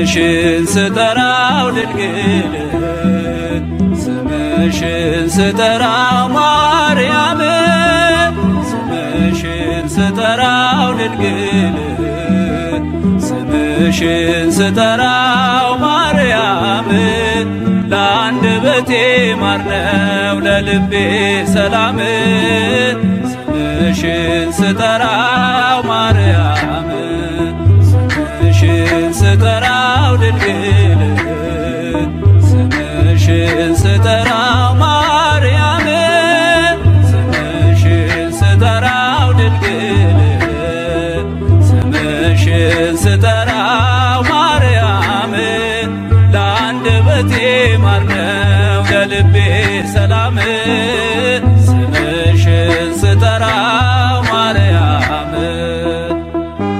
ስምሽን ስጠራው ድንግል፣ ስምሽን ስጠራው ማርያም፣ ስምሽን ስጠራው ድንግል፣ ስምሽን ስጠራው ማርያም፣ ለአንደበቴ ማር ነው ለልቤ ሰላም፣ ስምሽን ስጠራው ማርያም፣ ስምሽን ስጠራው ድንግል፣ ስምሽን ስጠራው ማርያም፣ ስምሽን ስጠራው ድንግል፣ ስምሽን ስጠራው